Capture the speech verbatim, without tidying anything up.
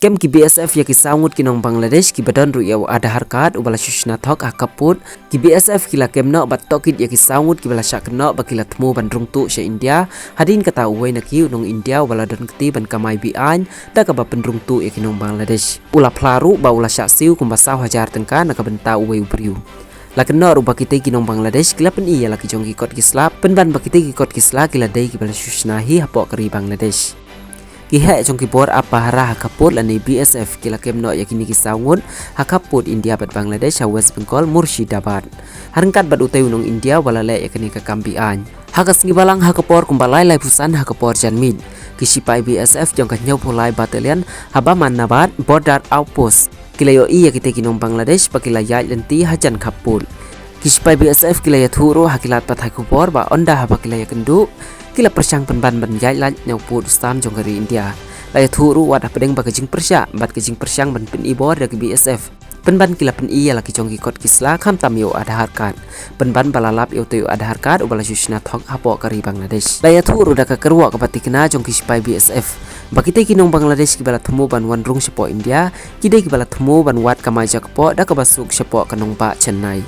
Kem ki B S F ïa ki saw ngut ki nong Bangladesh kiba don ruh ïa u Aadhaar card uba la shu shna thok ha khappud. Ki B S F ki la kem noh bad tohkit ïa ki saw ngut kiba la shah kynnoh ba ki la thmu ban rung tuh sha India. Hadien kata uwei na ki u nong India uba la don kti ban kamai be-aiñ da kaba pynrung tuh ïa ki nong Bangladesh u la phla ruh ba u la shah siew kumba saw hajar tyngka na ka bynta uwei u briew. La kynnoh ruh ba kitei ki nong Bangladesh ki la pyni ïa la ki jong ki kot ki sla, pynban ba kitei ki kot ki sla ki la dei kiba la shu shna hi hapoh ka ri Bangladesh. Ki heh jong ki bor ap pahara ha khappud lane B S F ki la kem noh ïa kine ki saw ngut ha khappud India bad Bangladesh ha West Bengal, Murshidabad, ha ryngkat bad utei u nong India uba la leh ïa kane ka kam be-aiñ. Ha ka sngi Balang, ha ka por kumba lai lai phew san ha ka por janmiet, ki sipai B S F jong ka hynñiewphew lai Battalion ha Bamanabad Border Outpost ki la ïohi ïa kitei ki nong Bangladesh ba ki la ïaid lynti hajan khappud. Ki sipai B S F ki la ïathuh ruh ha ki lad pathai khubor ba ynda haba ki la ïakynduh, ki la pyrshang pynban ban ïaid lait na u pud u stan jong ka ri India. La ïathuh ruh wat hapdeng ba ka jingpyrshah bad ka jingpyrshang ban pyni bor da ki B S F, pynban ki la pyni ïa la ki jong ki kot ki sla, khamtam ïa u Aadhaar card, pynban ba la lap ïa utei u Aadhaar card uba la shu shna thok hapoh ka ri Bangladesh. La ïathuh ruh da ka kyrwoh kaba thikna jong ki sipai B S F ba kitei ki nong Bangladesh kiba la thmu ban wan rung shapoh India ki dei kiba la thmu ban wad kamai jakpoh da kaba suk shapoh ka nongbah Chennai.